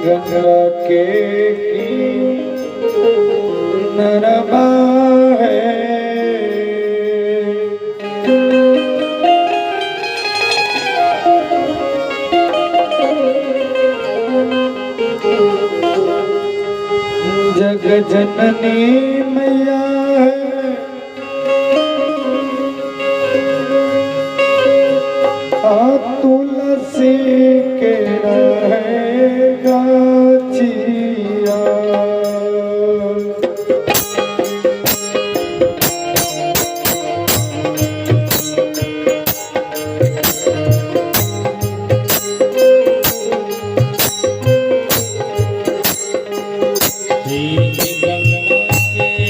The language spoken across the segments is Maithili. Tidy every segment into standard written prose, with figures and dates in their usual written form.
गंगा के नरमा है। जग जननी मैया है, आ तुलसी के रहे गाछिया। गंगा के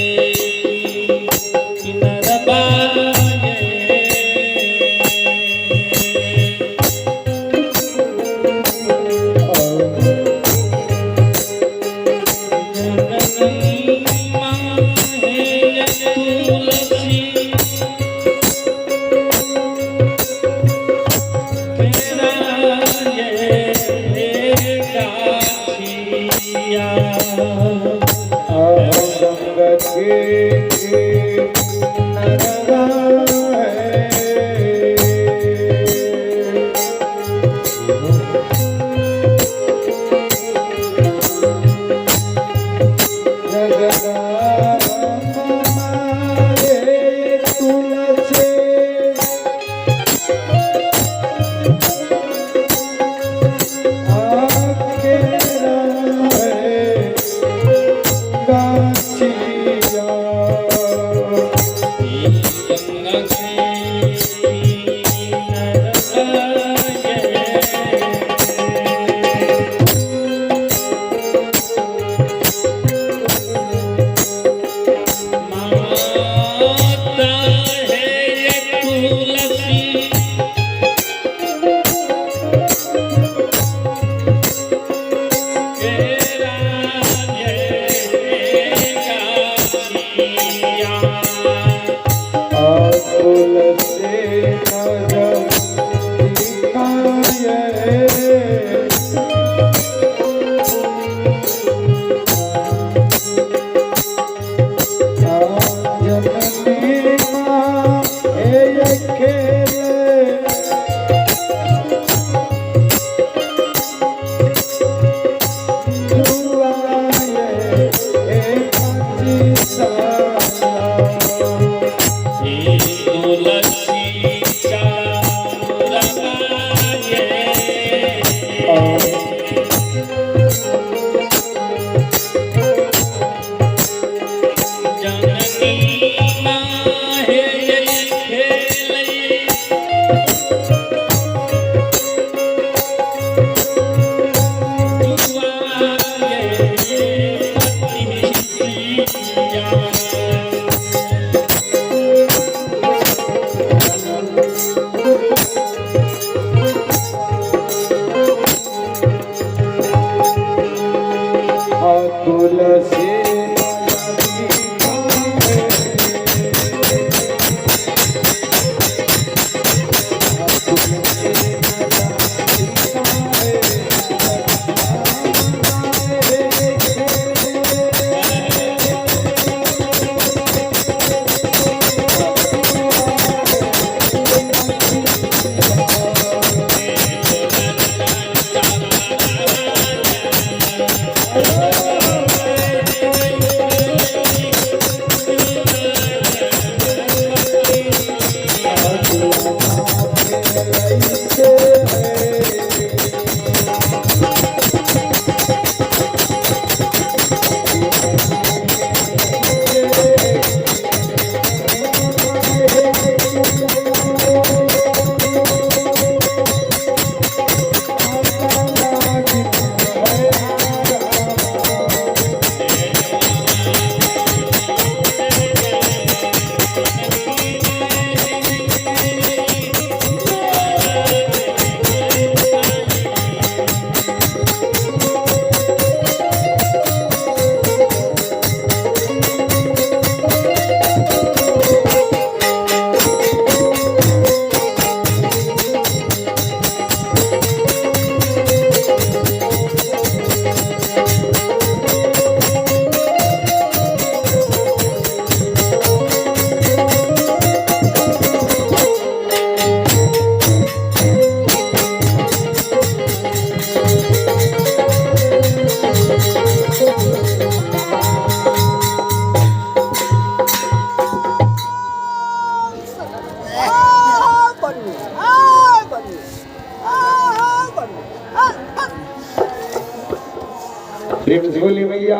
प्रेम से बोली मैया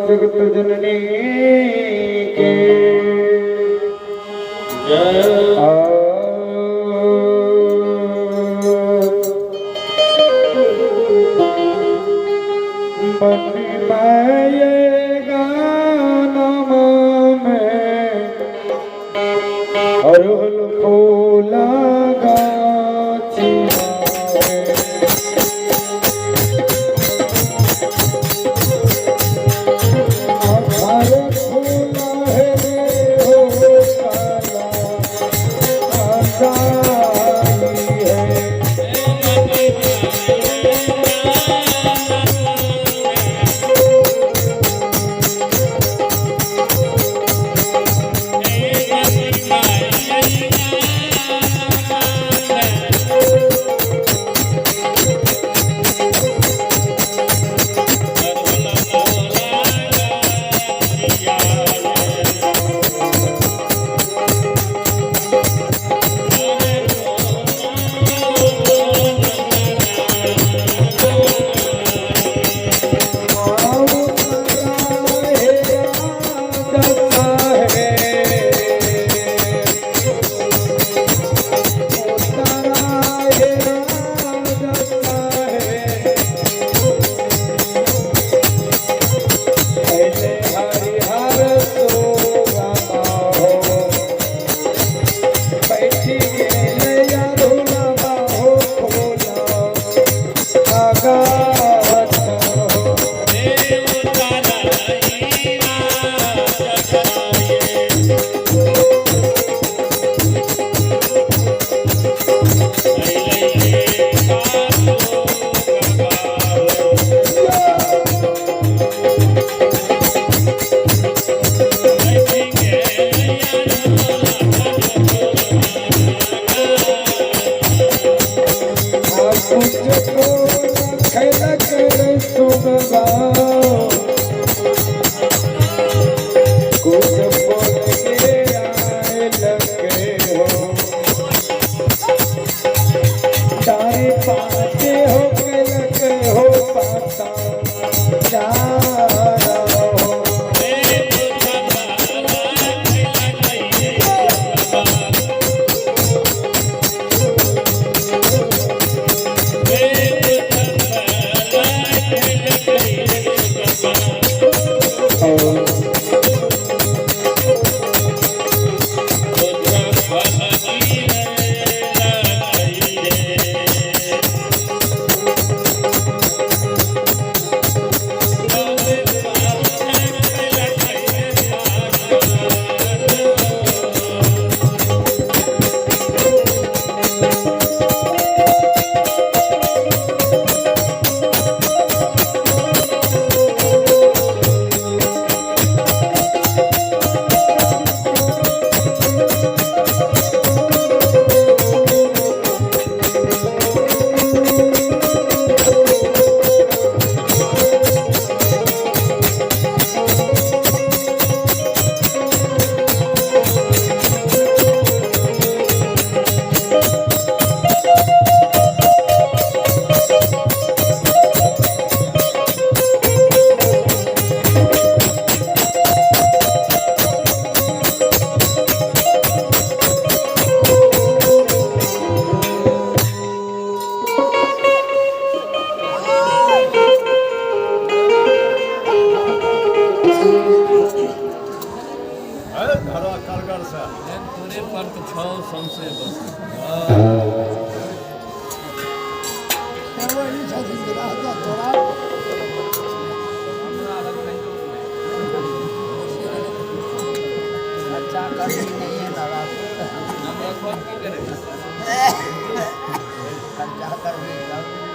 जगत जननी के जय। मन में ये गाना में अरहुल फूला गाछिया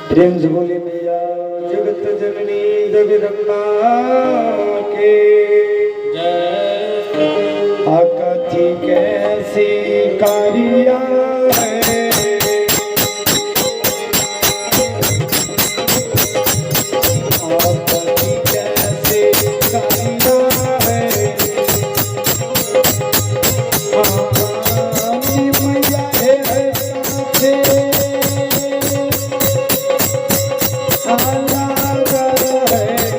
प्रेम से बोली मैया जगत जननी जगदम्बा के जय। आकथी कैसी कारिया है आकथी कैसी कारिया है मैया है आला है।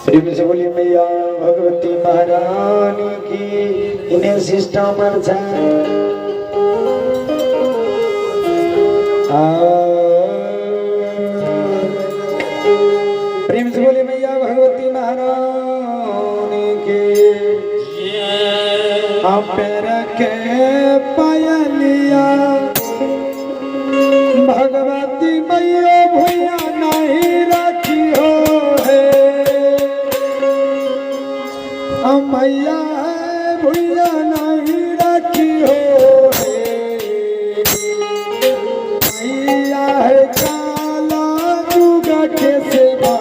प्रेम से बोली मैया भगवती महारानी की। इन्हें सिस्टम प्रेम से बोली मैया भगवती महारानी की। आप के पायलिया भगवती मैया भैया नहीं रखी हो है, मैया भैया नहीं रखी हो है, मैया है काला दुर्गा के सेवा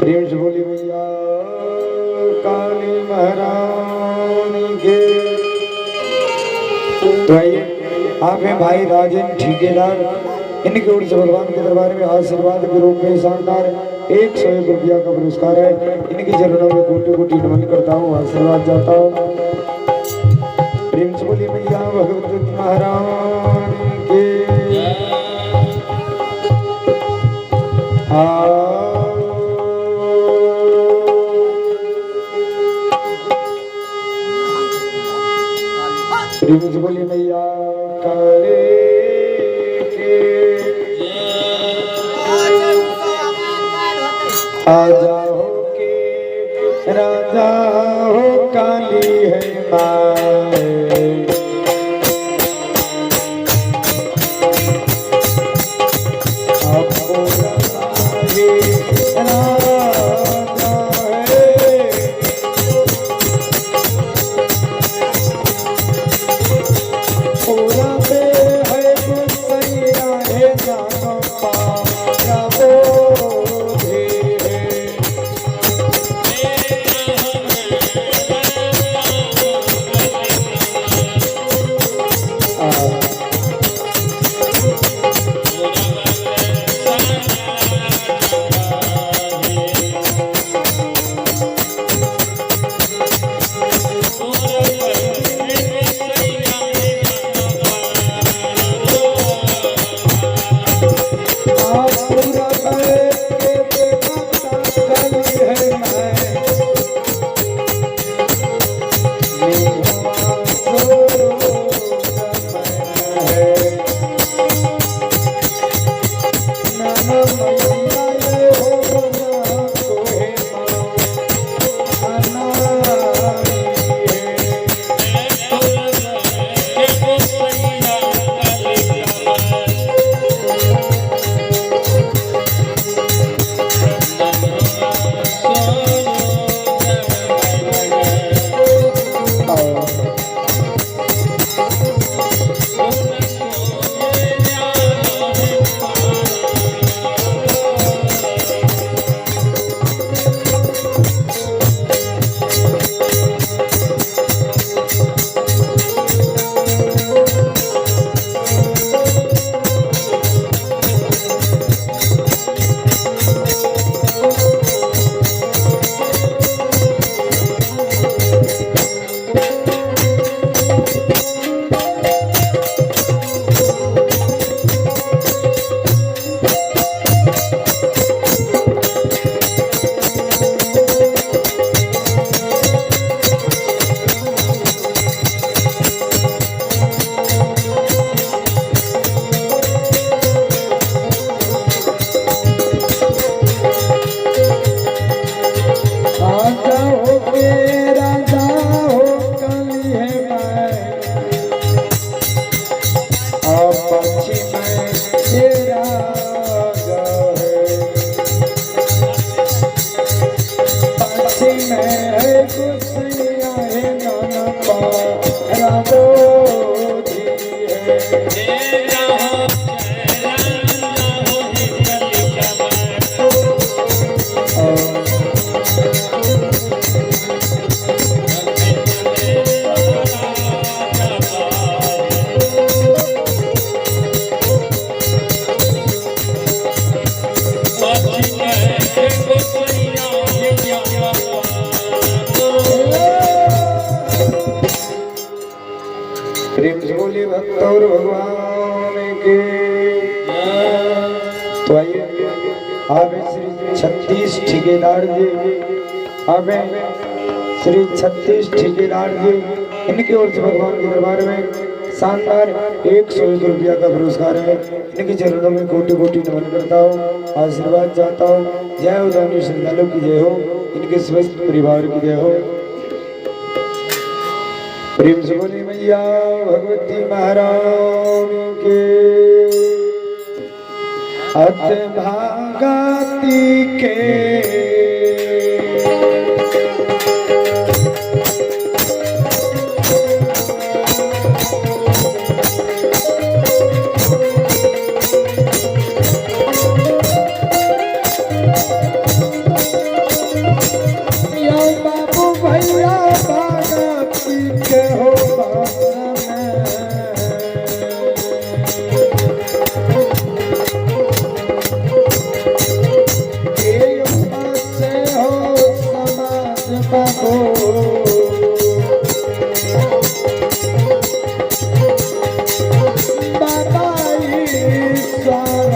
प्रेम से बोली भैया काली महारानी के। तो आइए आप हैं भाई राजन ठेकेदार, इनकी ओर से भगवान के दरबार में आशीर्वाद के रूप में शानदार 101 रुपया का पुरस्कार है। इनके चरणों में कोटि कोटि नमन करता हूँ, आशीर्वाद जाता हूँ। प्रेम से बोली भैया भगवती महारानी के। प्रेम से बोली मैया काली के। आजा हो के राजा हो काली है माए, आपको राजा है। है गुस्सैया है नाना पारा बोझी है। प्रेम से बोलिए भक्त और भगवान के। तो आइए आप श्री 36 ठेकेदार जी, आप श्री 36 ठेकेदार जी, इनकी ओर से भगवान के दरबार में शानदार 101 रुपया का पुरस्कार है। इनके चरणों में कोटि कोटि नमन करता हूँ, आशीर्वाद चाहता हूँ। जय हो दानी श्रद्धालु की जय हो, इनके स्वस्थ परिवार की जय हो। प्रेम से बोली मैया भगवती महारानी के। अत भागाती के यो बाबू भैया भागती के हो से हो समाज बाबू बाबा ईश्वर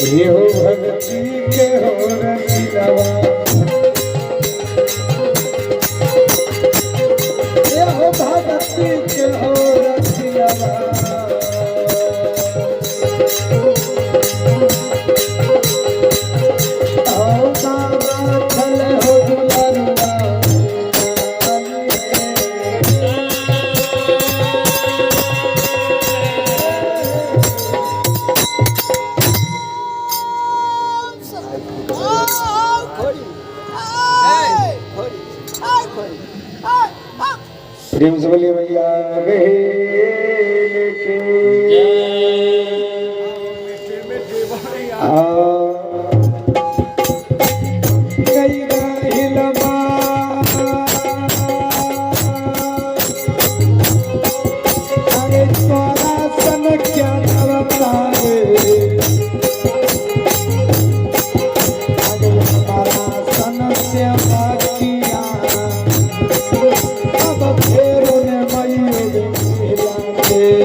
ये हो भक्ति के हो रसिलवा, ये हो भक्ति के हो रसिलवा। आओ बाबा चल हो दुलारुआ। प्रेम से बोलिए भैया के। अरे तोरा सन क्या पाए, अरे तारा सन से बाकिया अब फेर ने मयूर मिला के।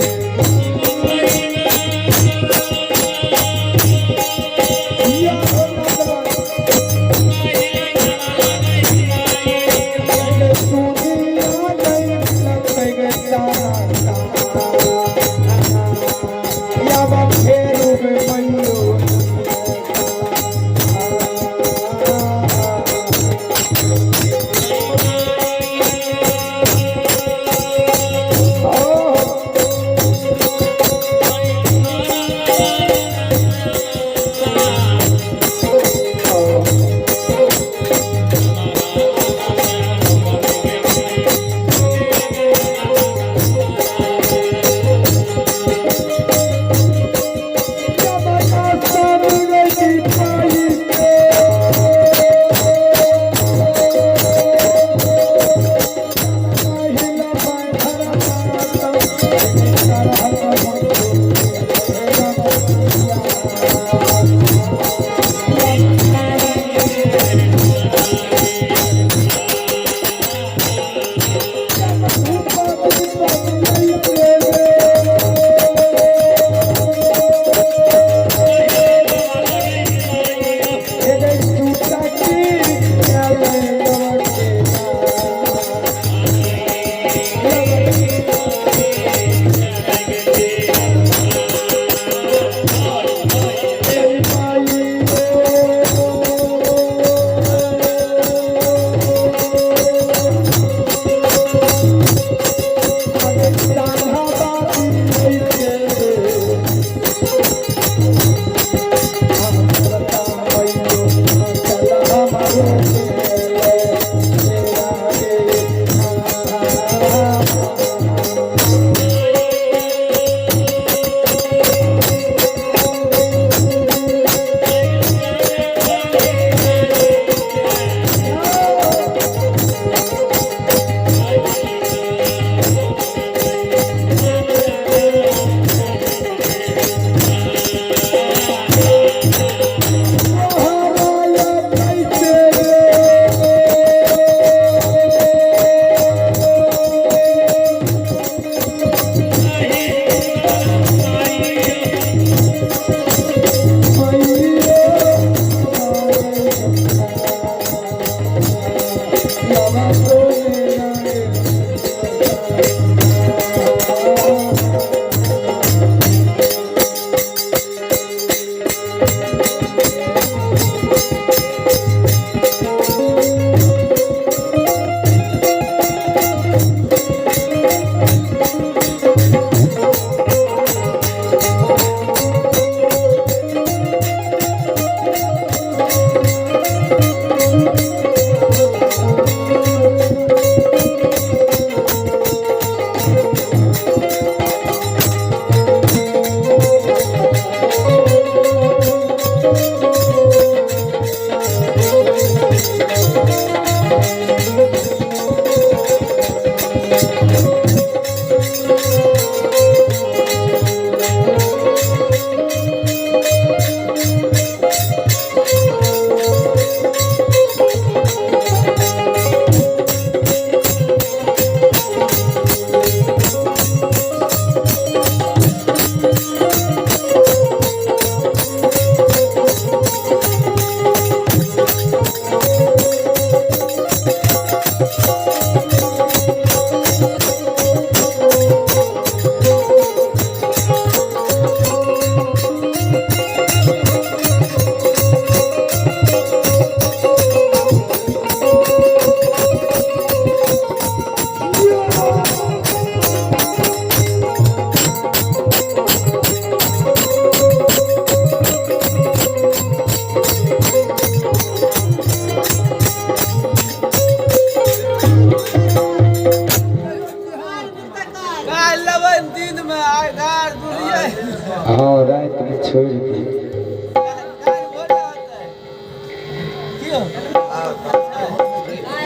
हाँ रात में छोड़ दी।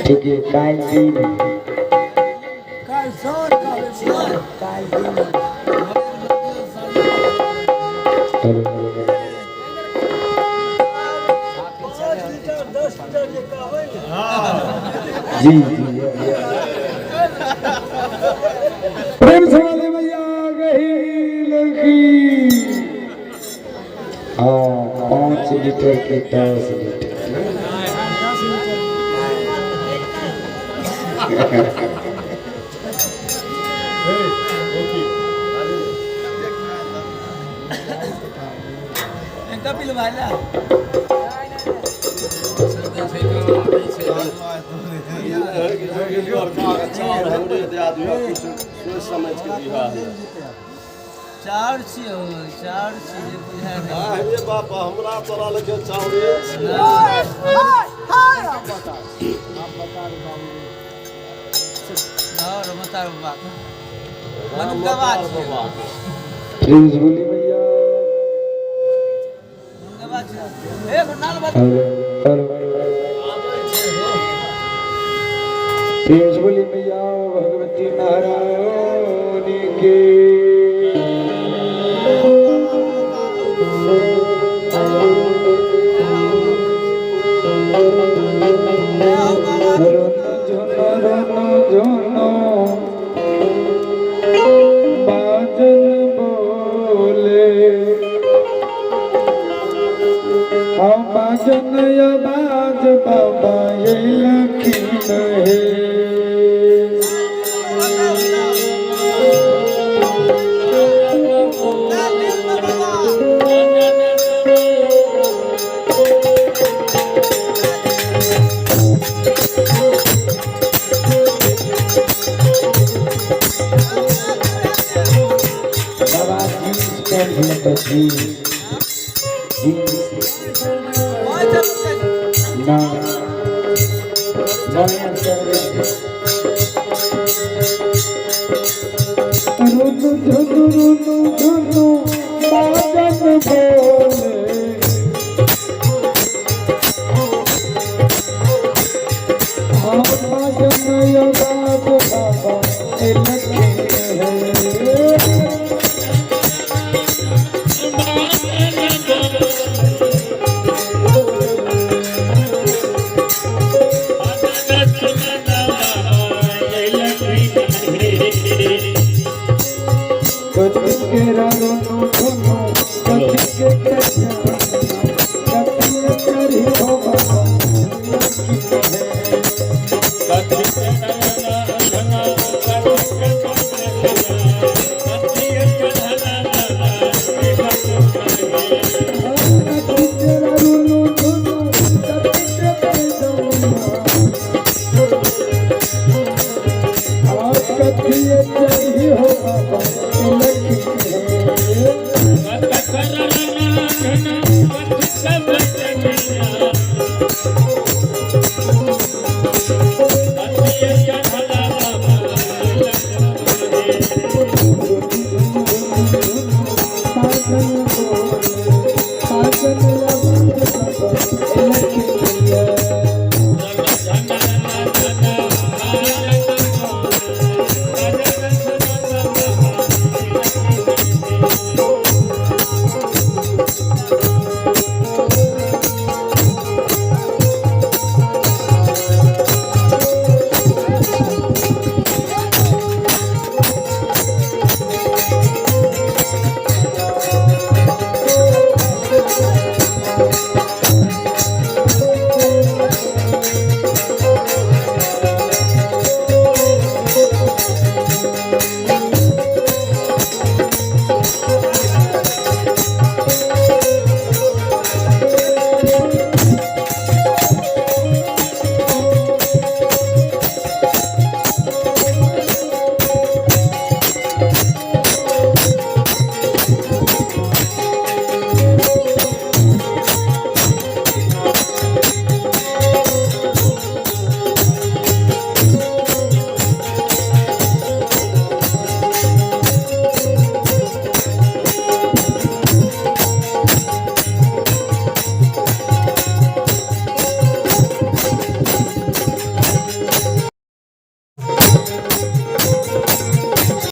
ठीक है काल दिन जी जी प्रेम से वाले भैया गई लगी। हाँ 5 लीटर के 10 लीटर। चार छियो चार छियो हे बापा हमरा तोरा लगे चाउरे और मतार बाबा मनुगवा छियो प्लीज बोली भैया। मनुगवा छियो ए नाल बात। हेलो हेलो प्रेम से बोली भैया भगवती महारानी के। रन झुन रन झुन बाजन बोले हम बाजन बाज बाबा ये लखी है। बाबा जीन्स पैंट लेते जीन्स जीन्स ना नया चल रुनु झुनु रुनु झुनु बाजन बोले हम बाजन बाज बाबा ए लखी है। रे।